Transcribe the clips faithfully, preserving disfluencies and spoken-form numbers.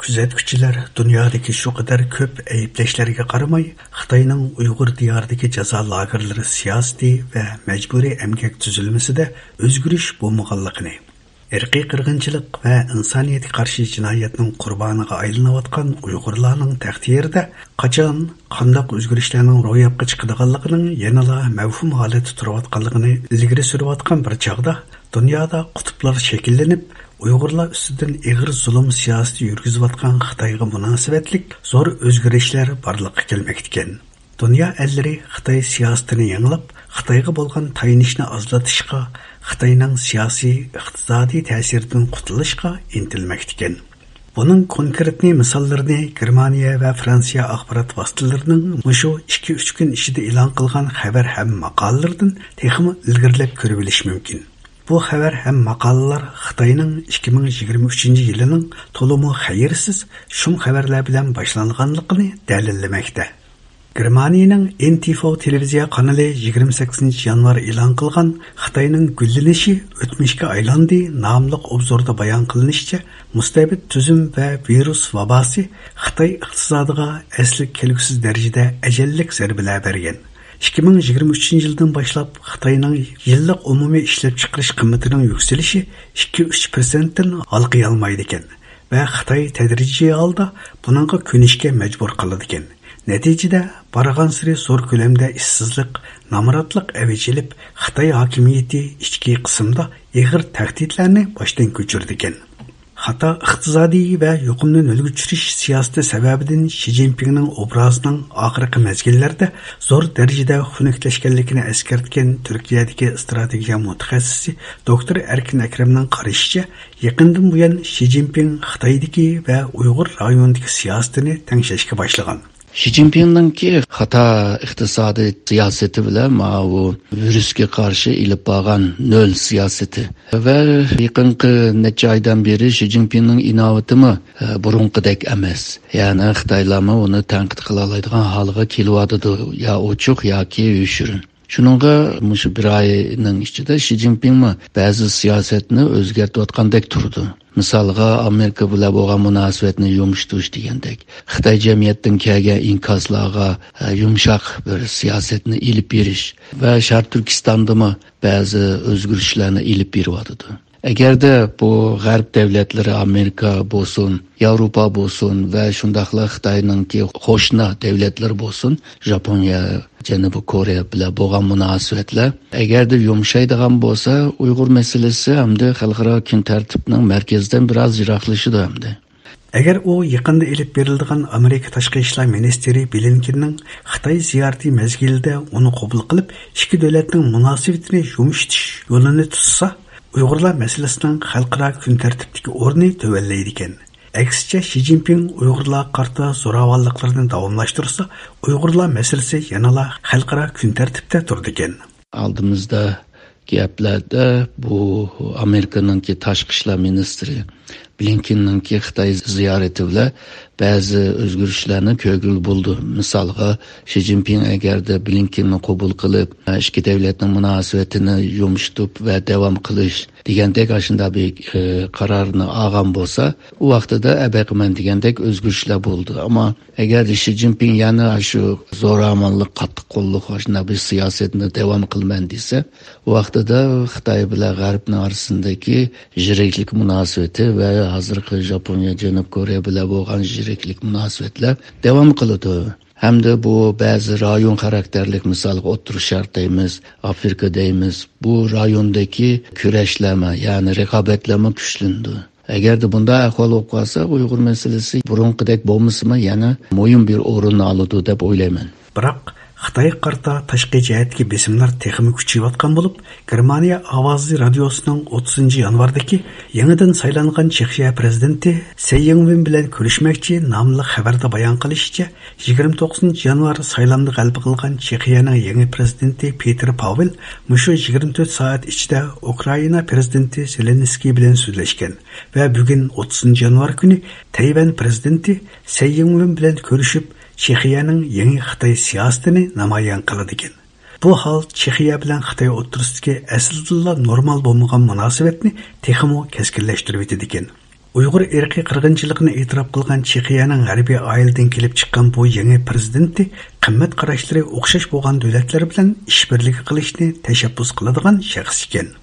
كۆزەتكۈچىلەر دۇنيادىكى شۇ قەدەر كۆپ ئەيىبلەشلەرگە قارىماي، خىتاينىڭ ئۇيغۇر دىيارىدىكى جازا لاگېرلىرى سىياسىتى ۋە مەجبۇرىي ئەمگەك تۈزۈلمىسىدە ئۆزگىرىش بولمىغانلىقىنى، ئىرقىي قىرغىنچىلىق ۋە ئىنسانىيەتكە قارشى جىنايەتنىڭ قۇربانىغا ئايلىنىۋاتقان ئۇيغۇرلارنىڭ تەقدىرىدە قاچان، قانداق ئۆزگىرىشلەرنىڭ روياپقا چىقىدىغانلىقىنىڭ يەنىلا مەۋھۇم ھالەتتە تۇرۇۋاتقانلىقىنى ئىلگىرى سۈرۈۋاتقان بىر چاغدا، دۇنيادا قۇتۇپلار شەكىللىنىپ، ئۇيغۇرلار ئۈستىدىن ئېغىر زۇلۇم سىياسىتى يۈرگۈزۈۋاتقان خىتايغا مۇناسىۋەتلىك زور ئۆزگىرىشلەر بارلىققا كەلمەكتىكەن. دۇنيا ئەللىرى خىتاي سىياسىتىنى يېڭىلاپ، خىتايغا بولغان تايىنىشنى ئازلىتىشقا، خىتاينىڭ سىياسىي، ئىقتىسادىي تەسىرىدىن قۇتۇلۇشقا ئىنتىلمەكتىكەن. بۇنىڭ كونكرېتنى مىساللىرىنى گېرمانىيە ۋە فرانسىيە ئاخبارات ۋاسىتىلىرىنىڭ مۇشۇ ئىككى-ئۈچ كۈن ئىچىدە ئېلان قىلغان خەۋەر ھەم ماقالىلىرىدىن تېخىمۇ ئىلگىرىلەپ كۆرۈۋېلىش مۇمكىن. بۇ خەۋەر ھەم ماقالىلار خىتاينىڭ ئىككى مىڭ يىگىرمە ئۈچىنچى يىلىنىڭ تولىمۇ خەيرسىز، شۇم خەۋەرلەر بىلەن باشلانغانلىقىنى دەلىللىمەكتە. گېرمانىيەنىڭ ئېن تى ۋې تېلېۋىزىيە قانىلى يىگىرمە سەككىزىنچى يانۋار ئېلان قىلغان خىتاينىڭ گۈللىنىشى ئۆتمۈشكە ئايلاندى ناملىق ئوبزوردا بايان قىلىنىشىچە، مۇستەبىت تۈزۈم ۋە ۋىرۇس ۋاباسى خىتاي ئىقتىسادىغا ئەسلى كەلگۈسىز دەرىجىدە ئەجەللىك زەربىلەر بەرگەن. ئىككى مىڭ يىگىرمە ئۈچىنچى يىلدىن باشلاپ خىتاينىڭ يىللىق ئومۇمىي ئىشلەپچىقىرىش قىممىتىنىڭ يۈكسىلىشى ئىككى-ئۈچ پىرسەنتتىن ھالقىيالمايدىكەن ۋە خىتاي تەدرىجىي ھالدا بۇنىڭغا كۆنۈشكە مەجبۇر قالىدىكەن. نەتىجىدە، بارغانسېرى زور كۆلەمدە ئىشسىزلىق، نامراتلىق ئەۋج ئېلىپ، خىتاي ھاكىمىيىتى ئىچكى قىسىمدا ئېغىر تەھدىتلەرنى باشتىن كۆچۈرىدىكەن. خاتا ئىقتىسادىي ۋە يۇقۇمنى نۆلگە چۈشۈرۈش سىياسىتى سەۋەبىدىن شى جىنپىڭنىڭ ئوبرازىنىڭ ئاخىرقى مەزگىللەردە زور دەرىجىدە خۇنۈكلەشكەنلىكىنى ئەسكەرتكەن تۈركىيەدىكى ئىستراتېگىيە مۇتەخەسسىسى دوكتور ئەركىن ئەكرەمنىڭ قارىشىچە، يېقىندىن بۇيان شى جىنپىڭ خىتايدىكى ۋە ئۇيغۇر رايونىدىكى سىياسىتىنى تەڭشەشكە باشلىغان. شى جىنپىڭنىڭكى خاتا ئىقتىسادىي سىياسىتى بىلەن ماۋۇ ۋىرۇسكا قارشى ئېلىپ بارغان نۆل سىياسىتى ۋە يېقىنقى نەچچە ئايدىن بېرى شى جىنپىڭنىڭ ئىناۋىتىمۇ، ئە، بۇرۇنقىدەك ئەمەس. يەنى خىتايلارمۇ ئۇنى تەنقىد قىلالايدىغان ھالغا كېلىۋاتىدۇ، يا ئوچۇق ياكى يوشۇرۇن. شۇنىڭغا مۇشۇ بىر ئاينىڭ ئىچىدە شى جىنپىڭمۇ بەزى سىياسەتنى ئۆزگەرتىۋاتقاندەك تۇرىدۇ. مىسالغا، ئامېرىكا بىلەن بولغان مۇناسىۋەتنى يۇمشىتىش دېگەندەك، خىتاي جەمئىيەتتىن كەلگەن ئىنكاسلارغا، ئە، يۇمشاق بىر سىياسەتنى ئېلىپ بېرىش ۋە شەرقىي تۈركىستاندىمۇ بەزى ئۆزگىرىشلەرنى ئېلىپ بېرىۋاتىدۇ. ئەگەردە بۇ غەرب دۆلەتلىرى، ئامېرىكا بولسۇن، ياۋروپا بولسۇن ۋە شۇنداقلا خىتاينىڭكى قوشنا دۆلەتلىرى بولسۇن، ژاپونىيە، جەنۇبىي كورېيە بىلەن بولغان مۇناسىۋەتلەر ئەگەردە يۇمشايدىغان بولسا، ئۇيغۇر مەسىلىسى ھەمدە خەلقئارا كۈن تەرتىپنىڭ مەركىزىدىن بىراز يىراقلىشىدۇ ھەمدە. ئەگەر ئۇ يېقىندا ئېلىپ بېرىلىدىغان ئامېرىكا تاشقى ئىشلار مىنىستىرى بلىنكېننىڭ خىتاي زىيارىتى مەزگىلىدە ئۇنى قوبۇل قىلىپ، ئىككى دۆلەتنىڭ مۇناسىۋىتىنى يۇمشىتىش يولىنى تۇتسا، ئۇيغۇرلار مەسىلىسىنىڭ خەلقئارا كۈن تەرتىپتىكى ئورنى تۆۋەنلەيدىكەن. ئەكسىچە، شى جىنپىڭ ئۇيغۇرلارغا قارىتا زوراۋانلىقلىرىنى داۋاملاشتۇرسا، ئۇيغۇرلار مەسىلىسى يەنىلا خەلقئارا كۈن تەرتىپتە تۇرىدىكەن. ئالدىمىزدىكى ھەپتىلەردە بۇ ئامېرىكىنىڭكى تاشقى ئىشلار مىنىستىرى بلىنكېننىڭكى خىتاي زىيارىتى بىلەن بەزى ئۆزگىرىشلەرنى كۆرگىلى بولىدۇ. مىسالغا، شى جىنپىڭ ئەگەردە بلىنكېننى قوبۇل قىلىپ، ئىككى دۆلەتنىڭ مۇناسىۋىتىنى يۇمشىتىپ ۋە داۋام قىلىش دېگەندەك ئاشۇنداق بىر، ئى، قارارنى ئالغان بولسا، ئۇ ۋاقتىدا ئەبەقىمەن دېگەندەك ئۆزگىرىشلەر بولىدۇ. ئەمما ئەگەردە شى جىنپىڭ يەنە شۇ زوراۋانلىق، قاتتىق قوللۇق ئاشۇنداق بىر سىياسەتنى داۋام قىلىمەن دېسە، ئۇ ۋاقتىدا خىتاي بىلەن غەربنىڭ ئارىسىندىكى يىرىكلىك مۇناسىۋىتى ۋە ھازىرقى ژاپونىيە، جەنۇبىي كورېيە بىلەن بولغان يىرىكلىك مۇناسىۋەتلەر داۋام قىلىدۇ. ھەمدە بۇ بەزى رايون خاراكتېرلىك، مىسالغا، ئوتتۇرا شەرق دەيمىز، ئافرىقا دەيمىز، بۇ رايوندىكى كۈرەشلەرمۇ، يەنى رىقابەتلەرمۇ كۈچلىنىدۇ. ئەگەردە بۇنداق ئەھۋال بولۇپ قالسا، ئۇيغۇر مەسىلىسى بۇرۇنقىدەك بولمىسىمۇ، يەنە مۇھىم بىر ئورۇننى ئالىدۇ دەپ ئويلايمەن. بىراق، خىتايغا قارىتا تاشقى جەھەتتىكى بېسىملار تېخىمۇ كۈچىيىۋاتقان بولۇپ، گېرمانىيە ئاۋازى رادىيوسىنىڭ ئوتتۇزىنچى يانۋاردىكى يېڭىدىن سايلانغان چېخىيە پىرېزىدېنتى سەي يىڭۋېن بىلەن كۆرۈشمەكچى ناملىق خەۋەردە بايان قىلىشىچە، يىگىرمە توققۇزىنچى يانۋار سايلامدا غەلىبە قىلغان چېخىيەنىڭ يېڭى پىرېزىدېنتى پېتېر پاۋېل مۇشۇ يىگىرمە تۆت سائەت ئىچىدە ئۇكرائىنا پىرېزىدېنتى زېلېنسكىي بىلەن سۆزلەشكەن ۋە بۈگۈن، ئوتتۇزىنچى يانۋار كۈنى، تەيۋەن پىرېزىدېنتى سەي يىڭۋېن بىلەن كۆرۈشۈپ، چېخىيەنىڭ يېڭى خىتاي سىياسىتىنى نامايان قىلىدىكەن. بۇ ھال چېخىيە بىلەن خىتاي ئوتتۇرىسىدىكى ئەسلىدىنلا نورمال بولمىغان مۇناسىۋەتنى تېخىمۇ كەسكىنلەشتۈرۈۋېتىدىكەن. ئۇيغۇر ئىرقىي قىرغىنچىلىقىنى ئېتىراپ قىلغان چېخىيەنىڭ ھەربىي ئائىلىدىن كېلىپ چىققان بۇ يېڭى پىرېزىدېنتى قىممەت قاراشلىرى ئوخشاش بولغان دۆلەتلەر بىلەن ئىشبىرلىكى قىلىشنى تەشەببۇس قىلىدىغان شەخس ئىكەن.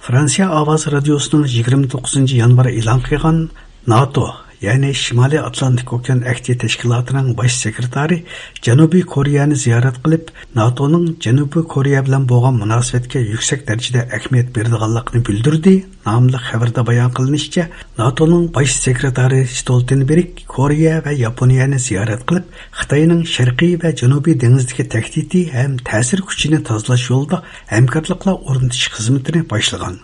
فرانسىيە ئاۋازى رادىيوسىنىڭ يىگىرمە توققۇزىنچى يانۋار ئېلان قىلغان ناتو، يەنى شىمالىي ئاتلانتىك ئوكيان ئەھدى تەشكىلاتىنىڭ باش سېكرېتارى جەنۇبىي كورېيەنى زىيارەت قىلىپ، ناتونىڭ جەنۇبىي كورېيە بىلەن بولغان مۇناسىۋەتكە يۈكسەك دەرىجىدە ئەھمىيەت بېرىدىغانلىقىنى بىلدۈردى. ناملىق خەۋەردە بايان قىلىنىشىچە، ناتونىڭ باش سېكرېتارى ستولتېنبېرگ كورېيە ۋە ياپونىيەنى زىيارەت قىلىپ، خىتاينىڭ شەرقىي ۋە جەنۇبىي دېڭىزدىكى تەھدىتى ھەم تەسىر كۈچىنى تازىلاش يولىدا ھەمكارلىقلار ئورنىتىش خىزمىتىنى باشلىغان.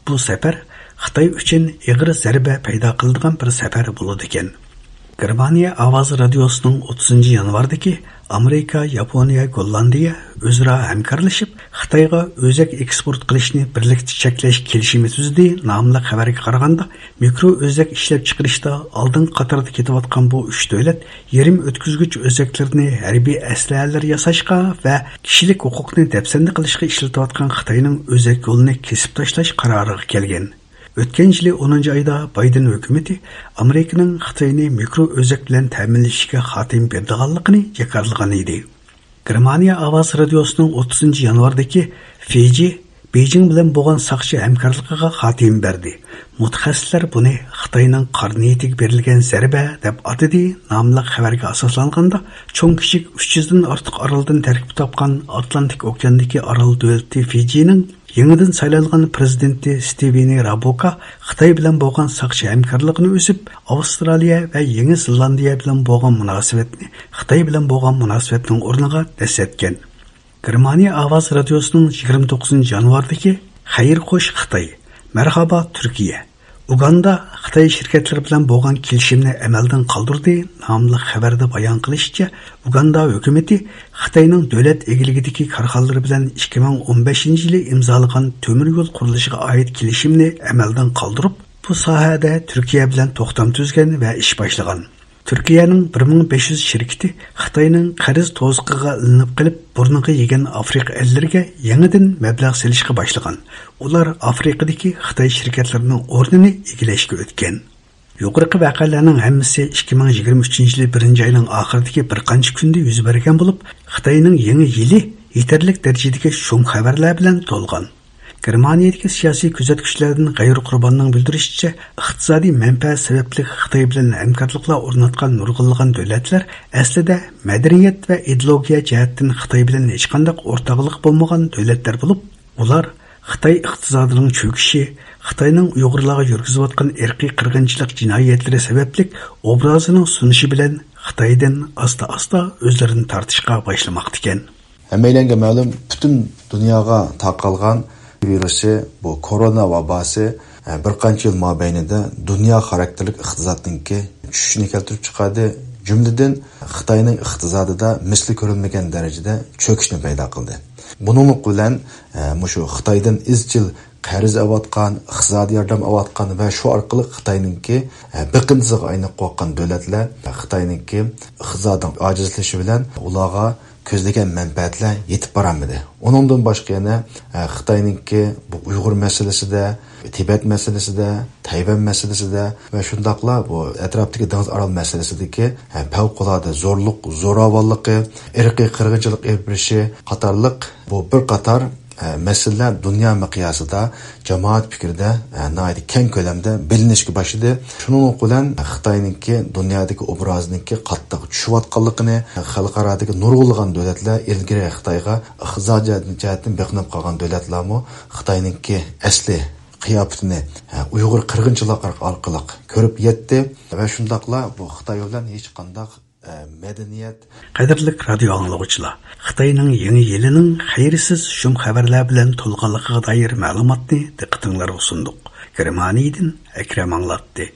بۇ سەپەر خىتاي ئۈچۈن ئېغىر زەربە پەيدا قىلىدىغان بىر سەپەر بولىدىكەن. گېرمانىيە ئاۋازى رادىيوسىنىڭ ئوتتۇزىنچى يانۋاردىكى ئامېرىكا، ياپونىيە، گوللاندىيە ئۆزئارا ھەمكارلىشىپ، خىتايغا ئۆزەك ئېكسپورت قىلىشنى بىرلىكتە چەكلەش كېلىشىمى تۈزدى ناملىق خەۋەرگە قارىغاندا، مىكرو ئۆزەك ئىشلەپچىقىرىشتا ئالدىنقى قاتاردا كېتىۋاتقان بۇ ئۈچ دۆلەت يېرىم ئۆتكۈزگۈچ ئۆزەكلىرىنى ھەربىي ئەسلىھەلەر ياساشقا ۋە كىشىلىك ھوقۇقنى دەپسەندە قىلىشقا ئىشلىتىۋاتقان خىتاينىڭ ئۆزەك يولىنى كېسىپ تاشلاش قارارىغا كەلگەن. ئۆتكەن يىلى ئونىنچى ئايدا بايدېن ھۆكۈمىتى ئامېرىكىنىڭ خىتاينى مىكرو ئۆزەك بىلەن تەمىنلىشىگە خاتىمە بېرىدىغانلىقىنى جاكارلىغان ئىدى. گېرمانىيە ئاۋازى رادىيوسىنىڭ ئوتتۇزىنچى يانۋاردىكى فىجى بېيجىڭ بىلەن بولغان ساقچى ھەمكارلىقىغا خاتىمە بەردى. مۇتەخەسسىسلەر بۇنى خىتاينىڭ قارا نىيىتىگە بېرىلگەن زەربە دەپ ئاتىدى ناملىق خەۋەرگە ئاساسلانغاندا، چوڭ كىچىك ئۈچ يۈزدىن ئارتۇق ئارالدىن تەركىب تاپقان ئاتلانتىك ئوكياندىكى ئارال دۆلىتى فىجىنىڭ يېڭىدىن سايلانغان پىرېزىدېنتى ستېۋېنى رابوكا خىتاي بىلەن بولغان ساقچى ھەمكارلىقىنى ئۈزۈپ، ئاۋسترالىيە ۋە يېڭى زېلاندىيە بىلەن بولغان مۇناسىۋەتنى خىتاي بىلەن بولغان مۇناسىۋەتنىڭ ئورنىغا دەسسەتكەن. گېرمانىيە ئاۋازى رادىيوسىنىڭ يىگىرمە توققۇزىنچى يانۋاردىكى خەير خوش خىتاي، مەرھابا تۈركىيە، ئۇگاندا خىتاي شىركەتلىرى بىلەن بولغان كېلىشىمنى ئەمەلدىن قالدۇردى ناملىق خەۋەردە بايان قىلىشىچە، ئۇگاندا ھۆكۈمىتى خىتاينىڭ دۆلەت ئىگىلىكىدىكى كارخانىلىرى بىلەن ئىككى مىڭ ئون بەشىنچى يىلى ئىمزالىغان تۆمۈر يول قۇرۇلۇشىغا ئائىت كېلىشىمنى ئەمەلدىن قالدۇرۇپ، بۇ ساھەدە تۈركىيە بىلەن توختام تۈزگەن ۋە ئىش باشلىغان. تۈركىيەنىڭ بىر مىڭ بەش يۈز شىركىتى خىتاينىڭ قەرز توزىقىغا ئىلىنىپ قېلىپ، بۇرنىغا يېگەن ئافرىقا ئەللىرىگە يېڭىدىن مەبلەغ سېلىشقا باشلىغان. ئۇلار ئافرىقىدىكى خىتاي شىركەتلىرىنىڭ ئورنىنى ئىگىلەشكە ئۆتكەن. يۇقىرىقى ۋەقەلەرنىڭ ھەممىسى ئىككى مىڭ يىگىرمە ئۈچىنچى يىلى بىرىنچى ئاينىڭ ئاخىرىدىكى بىر قانچە كۈندە يۈز بەرگەن بولۇپ، خىتاينىڭ يېڭى يىلى يېتەرلىك دەرىجىدىكى شۇم خەۋەرلەر بىلەن تولغان. گېرمانىيەدىكى سىياسىي كۆزەتكۈچىلەردىن غەيرىي قۇرباننىڭ بىلدۈرۈشىچە، ئىقتىسادىي مەنپەئەت سەۋەبلىك خىتاي بىلەن ھەمكارلىقلار ئورناتقان نۇرغۇنلىغان دۆلەتلەر ئەسلىدە مەدەنىيەت ۋە ئىدېئولوگىيە جەھەتتىن خىتاي بىلەن ھېچقانداق ئورتاقلىقى بولمىغان دۆلەتلەر بولۇپ، ئۇلار خىتاي ئىقتىسادىنىڭ چۆكۈشى، خىتاينىڭ ئۇيغۇرلارغا يۈرگۈزۈۋاتقان ئىرقىي قىرغىنچىلىق جىنايەتلىرى سەۋەبلىك ئوبرازىنىڭ سۇنۇشى بىلەن خىتايدىن ئاستا-ئاستا ئۆزلىرىنى تارتىشقا باشلىماقتىكەن. ھەممەيلەنگە مەلۇم، پۈتۈن دۇنياغا تارقالغان ۋىرۇسى، بۇ كورونا ۋاباسى، ئە، بىر قانچە يىل مابەينىدە دۇنيا خاراكتېرلىك ئىقتىسادنىڭكى چۈشۈشىنى كەلتۈرۈپ چىقاردى. جۈملىدىن خىتاينىڭ ئىقتىسادىدا مىسلى كۆرۈلمىگەن دەرىجىدە چۆكۈشنى پەيدا قىلدى. بۇنىڭلىق بىلەن، ئە، مۇشۇ خىتايدىن ئىزچىل قەرز ئاۋاتقان، ئىقتىسادىي ياردەم ئاۋاتقان ۋە شۇ ئارقىلىق خىتاينىڭكى، ئە، بېقىندىسىغا ئايلىنىپ قالغان دۆلەتلەر خىتاينىڭكى ئىقتىسادىنىڭ ئاجىزلىشىشى بىلەن ئۇلارغا كۆزلىگەن مەنپەئەتلەر يېتىپ بارالمىدى. ئۇنىڭدىن باشقا يەنە، ئە، خىتاينىڭكى بۇ ئۇيغۇر مەسىلىسىدە، تىبەت مەسىلىسىدە، تەيۋەن مەسىلىسىدە ۋە شۇنداقلا بۇ ئەتراپتىكى دېڭىز ئارال مەسىلىسىدىكى، ئە، پەۋقۇلئاددە زورلۇق، زوراۋانلىقى، ئىرقىي قىرغىنچىلىق ئېلىپ بېرىشى قاتارلىق بۇ بىر قاتار، ئە، مەسىلىلەر دۇنيا مىقياسىدا جامائەت پىكرىدە، ئە، ناھايىتى كەڭ كۆلەمدە بىلىنىشكە باشلىدى. شۇنىڭ بىلەن خىتاينىڭكى دۇنيادىكى ئوبرازىنىڭكى قاتتىق چۈشۈۋاتقانلىقىنى، خەلقئارادىكى نۇرغۇنلىغان دۆلەتلەر، ئىلگىرى خىتايغا ئىقتىسادىي جەھەتتىن بېقىنىپ قالغان دۆلەتلەرمۇ خىتاينىڭكى ئەسلى قىياپىتىنى، ئە، ئۇيغۇر قىرغىنچىلىقى ئارقىلىق كۆرۈپ يەتتى ۋە شۇنداقلا بۇ خىتاي بىلەن ھېچقانداق، ئە، مەدەنىيەت. قەدىرلىك رادىيو ئاڭلىغۇچىلار، خىتاينىڭ يېڭى يىلىنىڭ خەيرسىز شۇم خەۋەرلەر بىلەن تولغانلىقىغا دائىر مەلۇماتنى دىققىتىڭلارغا سۇندۇق. گېرمانىيەدىن ئەكرەم ئاڭلاتتى.